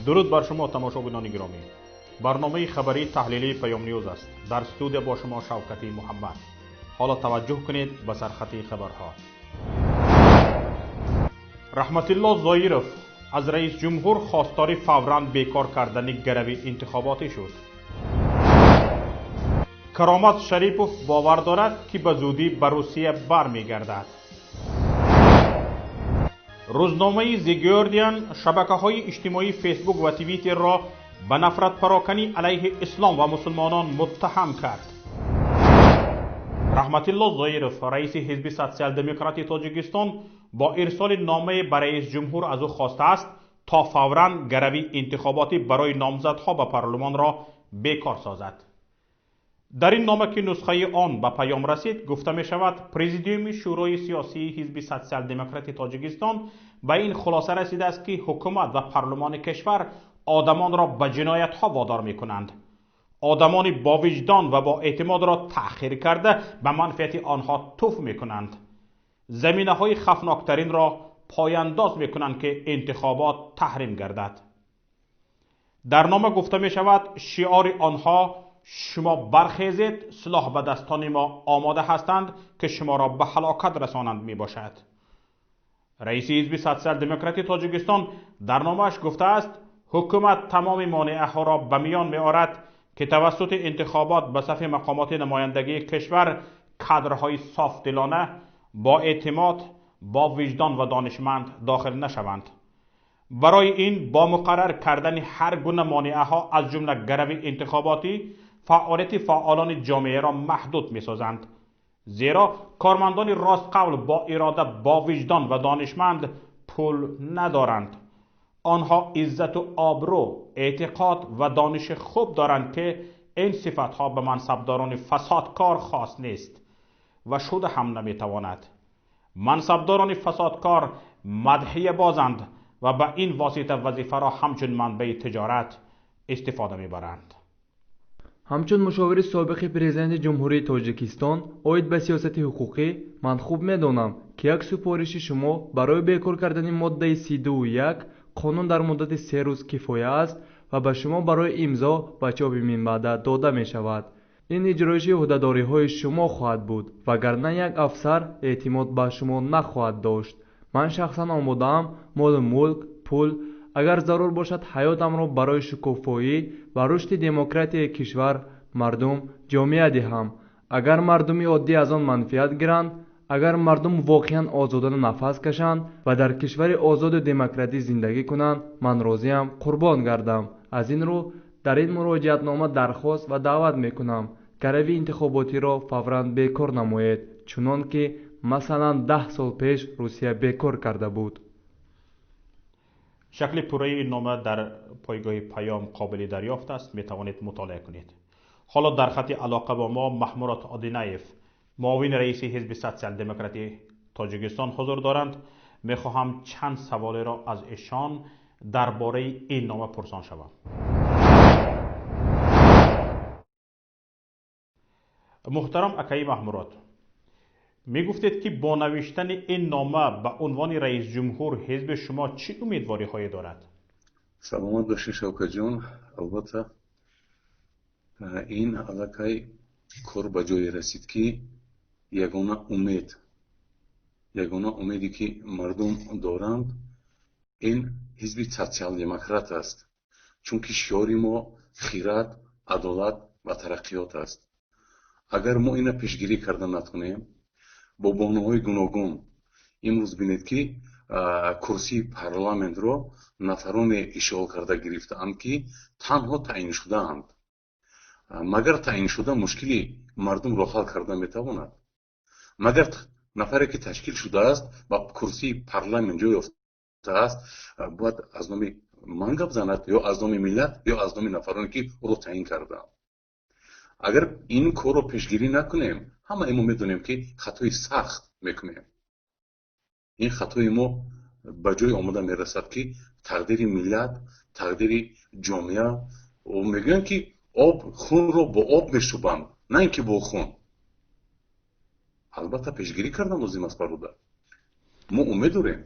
Дуруд бар шумо, тамошобинони гиромӣ. Барномаи хабарии таҳлилии Паём Ньюз аст. Дар студия бо шумо Шавкати Муҳаммад. Ҳоло таваҷҷӯҳ кунед ба сархати хабарҳо. Раҳматилло Зоиров аз раис ҷумҳур хостори фавран бекор кардани гарави интихоботӣ шуд. Каромат Шарипов бовар дорад, ки ба зудӣ ба Русия бармегардад. Рӯзномаи The Guardian шабакаҳои иҷтимоии Facebook ва Твиттерро ба нафратпароканӣ алайҳи ислом ва мусулмонон муттаҳам кард. Раҳматилло Зоиров, раиси ҳизби Социал-демократи Тоҷикистон, бо ирсоли номае ба раис ҷумҳур аз ӯ хостааст, то фавран гарави интихоботӣ барои номзадҳо ба парлумонро бекор созад. Дар ин нома, ки нусхаи он ба паём расид, гуфта мешавад, Президиуми Шӯрои сиёсии ҳизби Социал-демократи Тоҷикистон ба ин хулоса расидааст, ки ҳукумат ва парлумони кишвар одамонро ба ҷиноятҳо водор мекунанд. Одамони бовиҷдон ва боэътимодро таъхир карда, ба манфиати онҳо туф мекунанд. Заминаҳои хавфноктаринро пояндоз мекунанд, ки интихобот таҳрим гардад. Дар нома гуфта мешавад, шиори онҳо «Шумо бархезед, силоҳ ба дастони мо омода ҳастанд, ки шуморо ба ҳалокат расонанд» мебошад. Раиси ҳизби Социал-демократи Тоҷикистон дар номааш гуфтааст, ҳукумат тамоми монеаҳоро ба миён меорад, ки тавассути интихобот ба сафи мақомоти намояндагии кишвар кадрҳои софдилона, боэътимод, бо виҷдон ва донишманд дохил нашаванд. Барои ин бо муқаррар кардани ҳар гуна монеаҳо, аз ҷумла гарави интихоботӣ, фаъолияти фаъолони ҷомеаро маҳдуд месозанд. Зеро кормандони ростқавл, бо ирода, бо виҷдон ва донишманд пул надоранд. Онҳо иззату обрӯ, эътиқод ва дониши хуб доранд, ки ин сифатҳо ба мансабдорони фасодкор хос нест ва шуда ҳам наметавонад. Мансабдорони фасодкор мадҳия бозанд ва ба ин восита вазифаро ҳамчун манбаи тиҷорат истифода мебаранд. Ҳамчун мушовири собиқи президенти Ҷумҳурии Тоҷикистон оид ба сиёсати ҳуқуқӣ, ман хуб медонам, ки як супориши шумо барои бекор кардани моддаи 31 қонун дар муддати 3 рӯз кифоя аст ва ба шумо барои имзо ва чопи минбаъда дода мешавад. Ин иҷроиши ӯҳдадориҳои шумо хоҳад буд, вагарна як афсар эътимод ба шумо нахоҳад дошт. Ман шахсан омодаам молу мулк, пул, агар зарур бошад, ҳаётамро барои шукуфоӣ ва рушди демократияи кишвар, мардум, ҷомеа диҳам. Агар мардуми оддӣ аз он манфиат гиранд, агар мардум воқеан озодона нафас кашанд ва дар кишвари озоду демократӣ зиндагӣ кунанд, ман розиам қурбон гардам. Аз ин рӯ дар ин муроҷиатнома дархост ва даъват мекунам: гарави интихоботиро фавран бекор намоед, чунон ки масалан 10 сол пеш Русия бекор карда буд. Шакли пурраи ин нома дар пойгоҳи Паём қобили дарёфт аст, метавонед мутолиа кунед. Ҳоло дар хати алоқа бо мо Маҳмурод Одинаев, муовини раиси ҳизби Социал-демократи Тоҷикистон, ҳузур доранд. Мехоҳам чанд саволеро аз эшон дар бораи ин нома пурсон шавам. Муҳтарам акаи Маҳмурод, мегуфтед, ки бо навиштани ин нома ба унвони раисҷумҳур ҳизби шумо чӣ умедвориҳое дорад? Саломат бошед, Шавкатҷон. Албатта, ин аллакай кор ба ҷое расид, ки ягона умед, ягона умеде ки мардум доранд, ин ҳизби Социал-демократ аст, чунки шиори мо хират, адолат ва тараққиёт аст. Агар мо ина пешгирӣ карда натонем бо баҳонаҳои гуногун, имрӯз бинед, ки курсии парламентро нафароне ишғол карда гирифтаанд, ки танҳо таъин шудаанд. Магар таъиншуда мушкили мардумро ҳал карда метавонад? Магар нафаре ки ташкил шудааст ба курсии парламент ҷой ёфтааст, бояд аз номи ман гап занад ё аз номи миллат ё аз номи нафароне ки ӯро таъин кардаанд? Агар ин корро пешгирӣ накунем, ҳамаи мо медонем, ки хатои сахт мекунем. Ин хатои мо ба ҷое омода мерасад, ки тақдири миллат, тақдири ҷомеа. Мегӯянд, ки об хунро бо об мешӯбанд, на ин ки бо хун. Албатта, пешгирӣ кардан лозим аст, бародар. Мо умед дорем.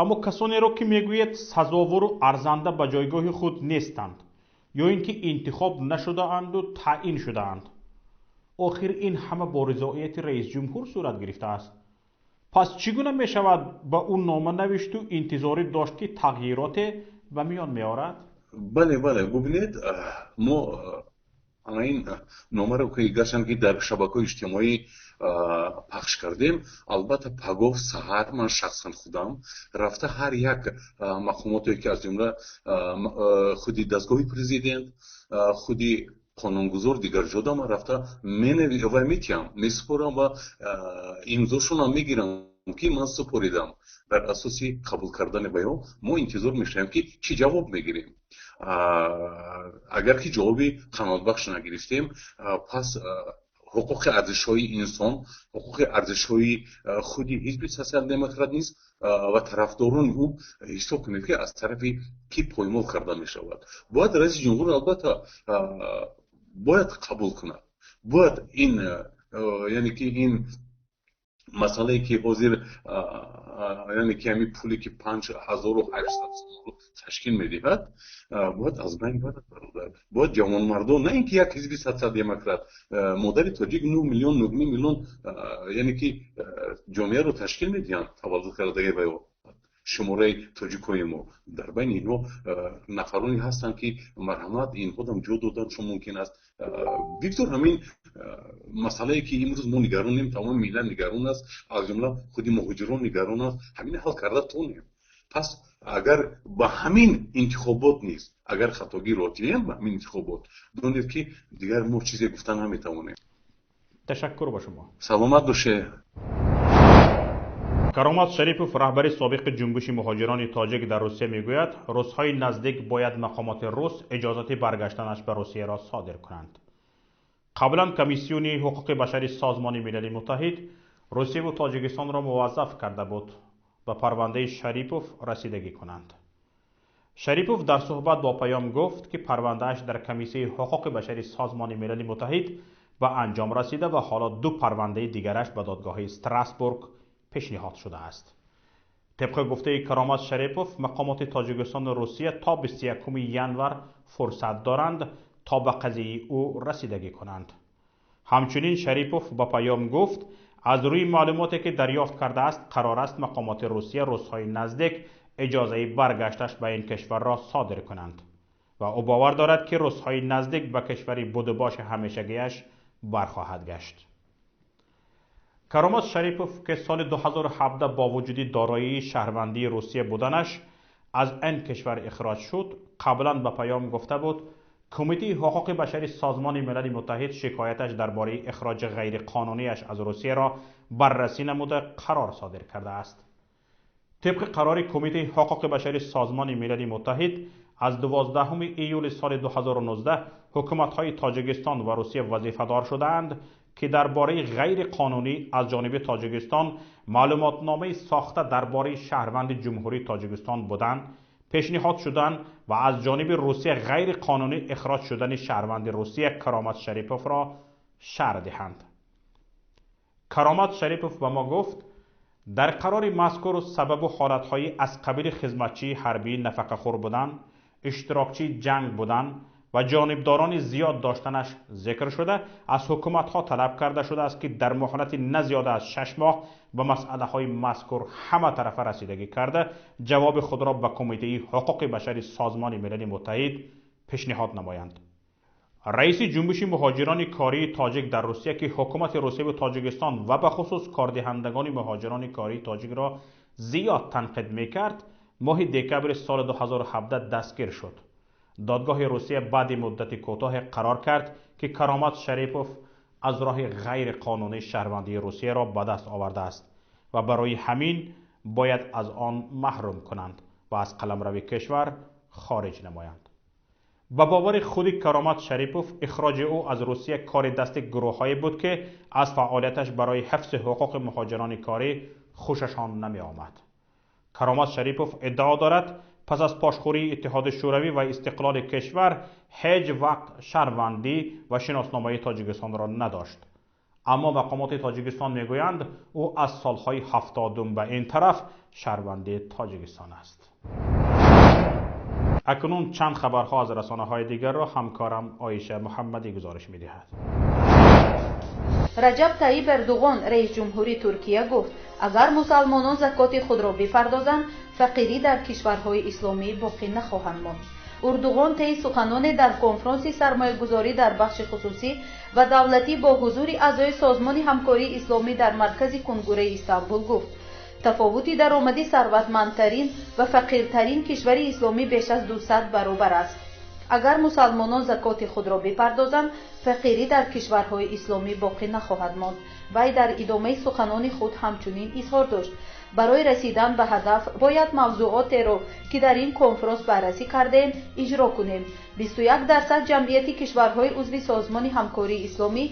Аммо касонеро ки мегӯяд сазовору арзанда ба ҷойгоҳи худ нестанд ё ин ки интихоб нашудаанду таъин шудаанд. Охир ин ҳама бо ризоияти раисҷумҳур сурат гирифтааст. Пас чӣ гуна мешавад ба ӯ нома навишту интизорӣ дошт, ки тағйироте ба миён меорад? Бале, бале, бубинед, мо ана ин номаро, ки гарчанд ки дар шабакаҳои иҷтимоӣ пахш кардем, албатта, пагоҳ саҳар ман шахсан худам рафта ҳар як мақомоте, ки аз ҷумла худи дастгоҳи президент, худи қонунгузор, дигар ҷода ман рафта ва метиҳам, месупорам ва имзошонам мегирам, ки ман супоридам. Дар асоси қабул кардани баён мо интизор мешавем, ки чӣ ҷавоб мегирем. Агар ки ҷавоби қаноатбахш нагирифтем, пас ҳуқуқи арзишҳои инсон, ҳуқуқи арзишҳои худи ҳизби социал-демократ низ ва тарафдорони ӯ, ҳисоб кунед, ки аз тарафи кӣ поймол карда мешавад. Бояд раиси ҷумҳур, албатта, бояд қабул кунад, бояд ин, яъне ки ин масъалае, ки ҳозир, яъне ки ҳамин пуле, ки 5800 сомонро ташкил медиҳад, бояд аз байн барад, бародар. Бояд ҷавонмардон, на ин ки як ҳизби социал-демократ, модари тоҷик 9 миллион, 9 миллион, яъне ки ҷомеаро ташкил медиҳанд, таваллуд кардаги ва шумораи тоҷикои мо. Дар байни инҳо нафароне ҳастанд, ки марҳамат, инҳодам ҷо доданшон мумкин аст. Бигзор ҳамин масъалае, ки имрӯз мо нигаронем, тамоми миллат нигарон аст, аз ҷумла худи муҳоҷирон нигарон аст, ҳамин ҳал карда тонем. Пас агар ба ҳамин интихобот низ агар хатогӣ роҳ диҳем, ба ҳамин интихобот, донед, ки дигар мо чизе гуфта наметавонем. Ташаккур ба шумо. Саломат бошед. Каромат Шарипов, раҳбари собиқи ҷунбиши муҳоҷирони тоҷик дар Русия, мегӯяд, рӯзҳои наздик бояд мақомоти рус иҷозати баргаштанаш ба Русияро содир кунанд. Қаблан Комиссиони ҳуқуқи башари Созмони Милали Муттаҳид Русияву Тоҷикистонро муваззаф карда буд, ба парвандаи Шарипов расидагӣ кунанд. Шарипов дар суҳбат бо Паём гуфт, ки парвандааш дар Комиссияи ҳуқуқи башари Созмони Милали Муттаҳид ба анҷом расида ва ҳоло ду парвандаи дигараш ба додгоҳи Страсбург пешниҳод шудааст. Тибқи гуфтаи Каромат Шарипов, мақомоти Тоҷикистону Русия то 21 январ фурсат доранд, то ба қазияи ӯ расидагӣ кунанд. Ҳамчунин Шарипов ба Паём гуфт, аз рӯи маълумоте, ки дарёфт кардааст, қарор аст мақомоти Русия рӯзҳои наздик иҷозаи баргашташ ба ин кишварро содир кунанд ва ӯ бовар дорад, ки рӯзҳои наздик ба кишвари будубоши ҳамешагиаш бархоҳад гашт. Каромат Шарипов, ки соли 2017 бо вуҷуди дороии шаҳрвандии Русия буданаш аз ин кишвар ихроҷ шуд, қаблан ба Паём гуфта буд, Кумитаи ҳуқуқи башари Созмони Милали Муттаҳид шикояташ дар бораи ихроҷи ғайриқонунияш аз Русияро баррасӣ намуда, қарор содир кардааст. Тибқи қарори Кумитаи ҳуқуқи башари Созмони Милали Муттаҳид аз 12 июли соли 2019, ҳукуматҳои Тоҷикистон ва Русия вазифадор шудаанд, ки дар бораи ғайриқонунӣ аз ҷониби Тоҷикистон маълумотномаи сохта дар бораи шаҳрванди Ҷумҳурии Тоҷикистон будан, пешниҳод шудан ва аз ҷониби Русия ғайриқонунӣ ихроҷ шудани шаҳрванди Русия Каромат Шариповро шарҳ диҳанд. Каромат Шарипов ба мо гуфт, дар қарори мазкур сабабу ҳолатҳои аз қабили хизматчии ҳарбии нафақахӯр будан, иштирокчии ҷанг будан ва ҷонибдорони зиёд доштанаш зикр шуда, аз ҳукуматҳо талаб карда шудааст, ки дар муҳлати на зиёда аз 6 моҳ ба масъалаҳои мазкур ҳаматарафа расидагӣ карда, ҷавоби худро ба Кумитаи ҳуқуқи башари Созмони Милали Муттаҳид пешниҳод намоянд. Раиси ҷунбиши муҳоҷирони кории тоҷик дар Русия, ки ҳукумати Русияву Тоҷикистон ва бахусус кордиҳандагони муҳоҷирони кории тоҷикро зиёд танқид мекард, моҳи декабри соли 2017 дастгир шуд. Додгоҳи Русия баъди муддати кӯтоҳе қарор кард, ки Каромат Шарипов аз роҳи ғайриқонунӣ шаҳрвандии Русияро ба даст овардааст ва барои ҳамин бояд аз он маҳрум кунанд ва аз қаламрави кишвар хориҷ намоянд. Ба бовари худи Каромат Шарипов, ихроҷи ӯ аз Русия кори дасти гурӯҳҳое буд, ки аз фаъолияташ барои ҳифзи ҳуқуқи муҳоҷирони корӣ хушашон намеомад. Каромат Шарипов иддао дорад, пас аз пошхӯрии Иттиҳоди Шӯравӣ ва истиқлоли кишвар ҳеҷ вақт шаҳрвандӣ ва шиносномаи Тоҷикистонро надошт. Аммо мақомоти Тоҷикистон мегӯянд, ӯ аз солҳои 70 ба ин тараф шаҳрванди Тоҷикистон аст. Акнун чанд хабарҳо аз расонаҳои дигарро ҳамкорам Оиша Муҳаммадӣ гузориш медиҳад. Раҷаб Таиб Эрдуғон, раис ҷумҳури Туркия, гуфт, агар мусалмонон закоти худро бипардозанд, фақирӣ дар кишварҳои исломӣ боқӣ нахоҳанд монд. Урдуғон таи суханоне дар конфронси сармоягузорӣ дар бахши хусусӣ ва давлатӣ бо ҳузури аъзои Созмони ҳамкории исломӣ дар маркази Кунгураи Истанбул гуфт, тафовути даромади сарватмандтарин ва фақиртарин кишвари исломӣ беш аз 200 баробар аст. Агар мусалмонон закоти худро бипардозанд, фақирӣ дар кишварҳои исломӣ боқӣ нахоҳад монд. Вай дар идомаи суханони худ ҳамчунин изҳор дошт, барои расидан ба ҳадаф бояд мавзӯотеро, ки дар ин конфронс баррасӣ кардаем, иҷро кунем. 21% ҷамъияти кишварҳои узви Созмони ҳамкории исломӣ,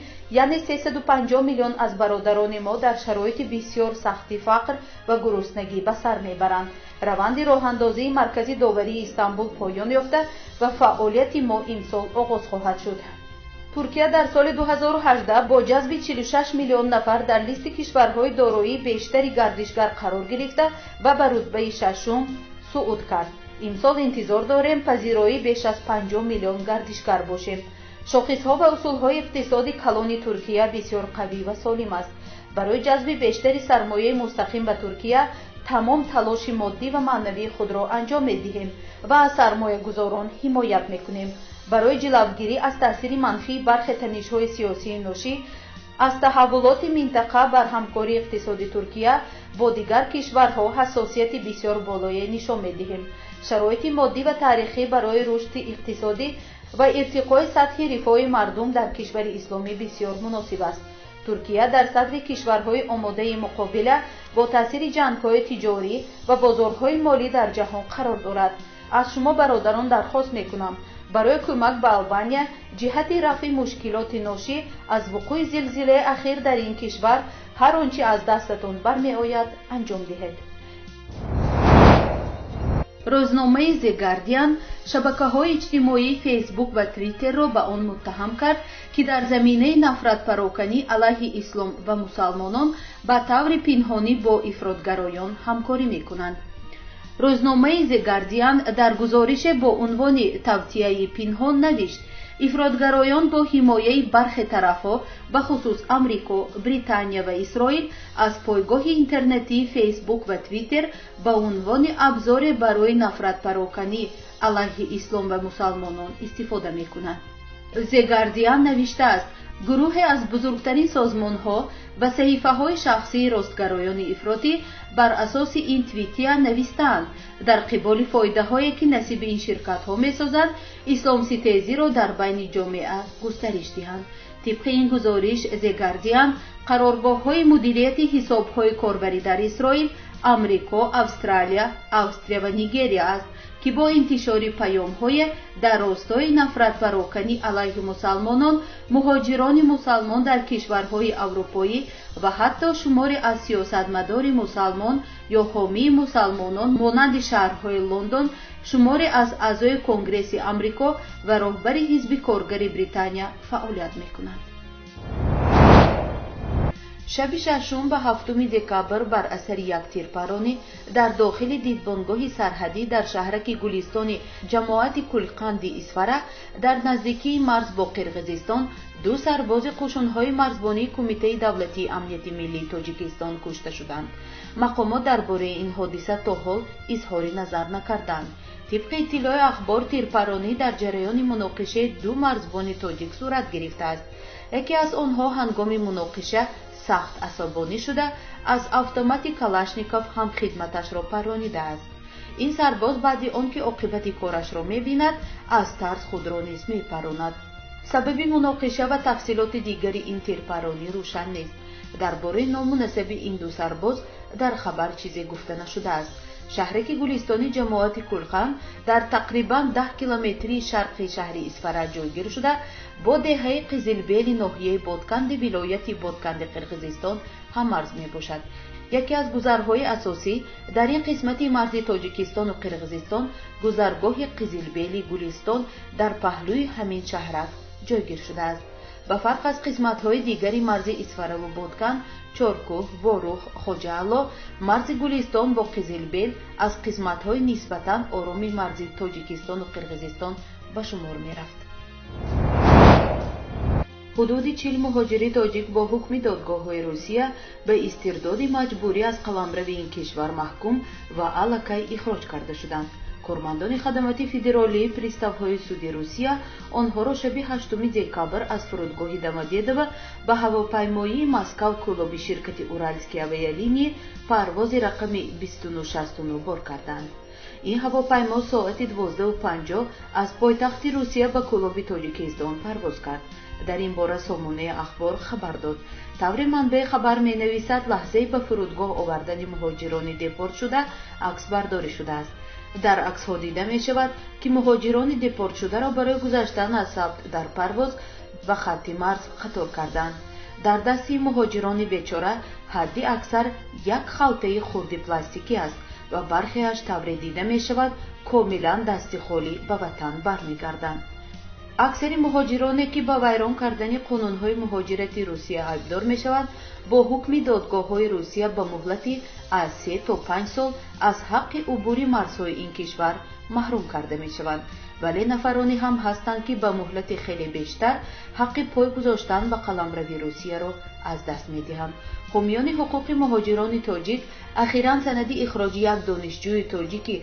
яъне 350 миллион аз бародарони мо дар шароити бисёр сахти фақр ва гуруснагӣ ба сар мебаранд. Раванди роҳандозии маркази доварии Истанбул поён ёфта ва фаъолияти мо имсол оғоз хоҳад шуд. Туркия дар соли 2018 бо ҷазби 46 миллион нафар дар листи кишварҳои дороии бештари гардишгар қарор гирифта ва ба рутбаи шашум сууд кард. Имсол интизор дорем пазироии беш аз 50 миллион гардишгар бошем. Шохисҳо ва усулҳои иқтисоди калони Туркия бисёр қавӣ ва солим аст. Барои ҷазби бештари сармояи мустақим ба Туркия тамом талоши моддӣ ва маънавии худро анҷом медиҳем ва аз сармоягузорон ҳимоят мекунем. Барои ҷилавгирӣ аз таъсири манфии бархе танишҳои сиёсии ношӣ аз таҳаввулоти минтақа бар ҳамкории иқтисоди Туркия бо дигар кишварҳо ҳассосияти бисёр болое нишон медиҳем. Шароити моддӣ ва таърихӣ барои рушди иқтисодӣ ва иртиқои сатҳи рифоҳи мардум дар кишвари исломӣ бисёр муносиб аст. Туркия дар садри кишварҳои омодаи муқобила бо таъсири ҷангҳои тиҷорӣ ва бозорҳои молӣ дар ҷаҳон қарор дорад. Аз шумо бародарон дархост мекунам, барои кӯмак ба Албания ҷиҳати рафъи мушкилоти ношӣ аз вуқӯи зилзилаи ахир дар ин кишвар ҳар он чи аз дастатон бармеояд анҷом диҳед. Рӯзномаи The Guardian шабакаҳои иҷтимоии Фейсбук ва Твиттерро ба он муттаҳам кард, ки дар заминаи нафратпароканӣ алайҳи ислом ва мусалмонон ба таври пинҳонӣ бо ифротгароён ҳамкорӣ мекунанд. Рӯзномаи The Guardian дар гузорише бо унвони тавтияи пинҳон навишт, ифротгароён бо ҳимояи бархе тарафҳо, бахусус Амрико, Британия ва Исроил, аз пойгоҳи интернетии Фейсбук ва Твиттер ба унвони абзоре барои нафратпароканӣ алайҳи ислом ва мусалмонон истифода мекунанд. The Guardian навиштааст, гурӯҳе аз бузургтарин созмонҳо ва саҳифаҳои шахсии ростгароёни ифротӣ бар асоси ин твития навистаанд, дар қиболи фоидаҳое ки насиби ин ширкатҳо месозанд, исломситезиро дар байни ҷомеа густариш диҳанд. Тибқи ин гузориш The Guardian қароргоҳҳои мудирияти ҳисобҳои корбарӣ дар Исроил, Амрико, Австралия, Австрия ва Нигерия аст, ки бо интишори паёмҳое дар ростои нафратпароканӣ алайҳи мусалмонон, муҳоҷирони мусалмон дар кишварҳои аврупоӣ ва ҳатто шуморе аз сиёсатмадори мусалмон ё ҳомии мусалмонон монанди шаҳрҳои Лондон, шуморе аз аъзои Конгресси Амрико ва роҳбари ҳизби коргари Британия фаъолият мекунанд. Шаби 6 ба 7 декабр бар асари як тирпаронӣ дар дохили дидбонгоҳи сарҳадӣ дар шаҳраки Гулистони ҷамоати Кулқанди Исфара дар наздикии марз бо Қирғизистон ду сарбози қӯшунҳои марзбонии Кумитаи давлатии амнияти миллии Тоҷикистон кушта шуданд. Мақомот дар бораи ин ҳодиса то ҳол изҳори назар накарданд. Тибқи иттилои ахбор, тирпаронӣ дар ҷараёни муноқишаи ду марзбони тоҷик сурат гирифтааст. Яке аз онҳо ҳангоми муноқиша сахт асабонӣ шуда, аз автомати Калашников ҳам хидматашро парронидааст. Ин сарбоз баъди он ки оқибати корашро мебинад, аз тарс худро низ мепаронад. Сабаби муноқиша ва тафсилоти дигари ин тирпаронӣ рӯшан нест. Дар бораи ному насаби ин ду сарбоз дар хабар чизе гуфта нашудааст. Шаҳраки Гулистони ҷамоати Кулхан дар тақрибан 10 километрии шарқи шаҳри Исфара ҷойгир шуда, бо деҳаи Қизилбели ноҳияи Бодканди вилояти Бодканди Қирғизистон ҳаммарз мебошад. Яке аз гузарҳои асосӣ дар ин қисмати марзи Тоҷикистону Қирғизистон гузаргоҳи Қизилбели Гулистон дар паҳлӯи ҳамин шаҳрак ҷойгир шудааст. Ба фарқ аз қисматҳои дигари марзи Исфараву Бодкан, Чоркӯҳ, Ворух, Хоҷаало, марзи Гулистон бо Қизилбел аз қисматҳои нисбатан ороми марзи Тоҷикистону Қирғизистон ба шумор мерафт. Ҳудуди 40 муҳоҷири тоҷик бо ҳукми додгоҳҳои Русия ба истирдоди маҷбурӣ аз қаламрави ин кишвар маҳкум ва аллакай ихроҷ карда шуданд. Кормандони хадамоти федералии приставҳои суди Русия онҳоро шаби 8 декабр аз фурудгоҳи Домодедово ба ҳавопаймоии Москав Кӯлоби ширкати Уральские авиалинии парвози рақами 2969 бор карданд. Ин ҳавопаймо соати 12:50 аз пойтахти Русия ба Кӯлоби Тоҷикистон парвоз кард. Дар ин бора сомонаи Ахбор хабар дод. Таври манбаи хабар менависад, лаҳзаи ба фурудгоҳ овардани муҳоҷирони депортшуда аксбардорӣ шудааст. Дар аксҳо дида мешавад, ки муҳоҷирони депортшударо барои гузаштан аз сабт дар парвоз ба хатти марз қатор карданд. Дар дасти муҳоҷирони бечора ҳадди аксар як халтаи хурди пластикӣ аст ва бархеаш тавре дида мешавад, комилан дасти холӣ ба ватан бармегарданд. Аксари муҳоҷироне, ки ба вайрон кардани қонунҳои муҳоҷирати Русия айбдор мешаванд, бо ҳукми додгоҳҳои Русия ба муҳлати аз 3 то 5 сол аз ҳаққи убури марзҳои ин кишвар маҳрум карда мешаванд. Вале нафароне ҳам ҳастанд, ки ба муҳлати хеле бештар ҳаққи пой гузоштан ба қаламрави Русияро аз даст медиҳанд. Ҳомиёни ҳуқуқи муҳоҷирони тоҷик ахиран санади ихроҷи як донишҷӯи тоҷики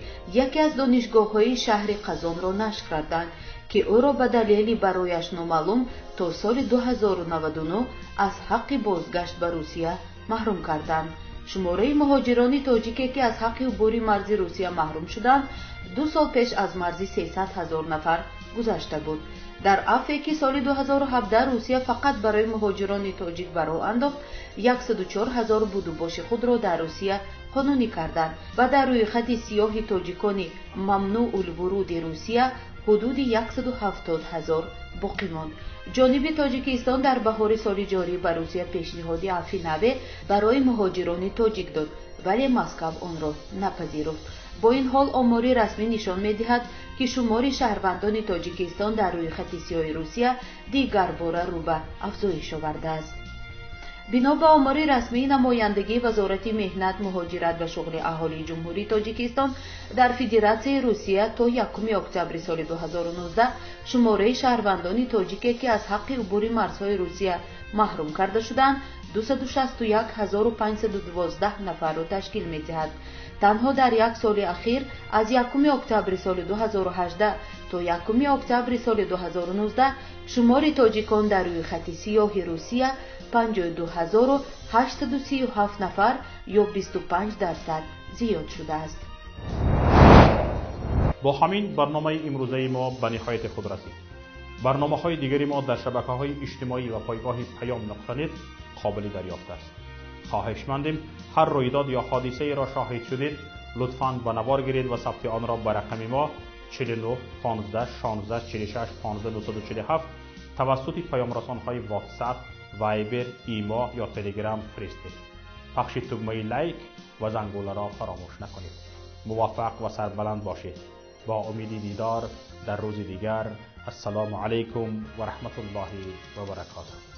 яке аз донишгоҳҳои шаҳри Қазонро нашр карданд, ки ӯро ба далели барояш номаълум то соли 2099 аз ҳаққи бозгашт ба Русия маҳрум карданд. Шумораи муҳоҷирони тоҷике, ки аз ҳаққи убури марзи Русия маҳрум шуданд, 2 сол пеш аз марзи 300 ҳазор нафар гузашта буд. Дар афве, ки соли 2017 Русия фақат барои муҳоҷирони тоҷик ба роҳ андохт, 104 ҳазор будубоши худро дар Русия қонунӣ карданд ва дар рӯйхати сиёҳи тоҷикони мамнӯъулвуруди Русия ҳудуди 170 ҳазор боқӣ монд. Ҷониби Тоҷикистон дар баҳори соли ҷорӣ ба Русия пешниҳоди афви наве барои муҳоҷирони тоҷик дод, вале Москав онро напазируфт. Бо ин ҳол омори расмӣ нишон медиҳад, ки шумори шаҳрвандони Тоҷикистон дар рӯйхати сиёҳи Русия дигарбора рӯ ба афзоиш овардааст. Бино ба омори расмии намояндагии Вазорати меҳнат, муҳоҷират ва шуғли аҳолии Ҷумҳурии Тоҷикистон дар Федератсияи Русия то 1 октябри соли 2019 шумораи шаҳрвандони тоҷике, ки аз ҳаққи убури марзҳои Русия маҳрум карда шуданд, 261512 нафарро ташкил медиҳад. Танҳо дар як соли ахир аз 1 октябри соли 2018 то 1 октябри соли 2019 шумори тоҷикон дар рӯйхати сиёҳи Русия 52837 нафар ё 25% зиёд шудааст. Бо ҳамин барномаи имрӯзаи мо ба ниҳояти худ расид. Барномаҳои дигари мо дар шабакаҳои иҷтимоӣ ва пойгоҳи Паём нуқта нет қобили дарёфт аст. Хоҳишмандем ҳар рӯйдод ё ҳодисаеро шоҳид шудед, лутфан ба навор гиред ва сабти онро ба рақами мо 49 15 16 46 15 947 тавассути паёмрасонҳои WhatsApp, Viber, Имо ё Telegram фиристед. Пахши тугмаи лайк ва зангуларо фаромӯш накунед. Муваффақ ва сарбаланд бошед. Бо умеди дидор дар рӯзи дигар. Ассалому алайкум ва раҳматуллоҳи ва баракотуҳ.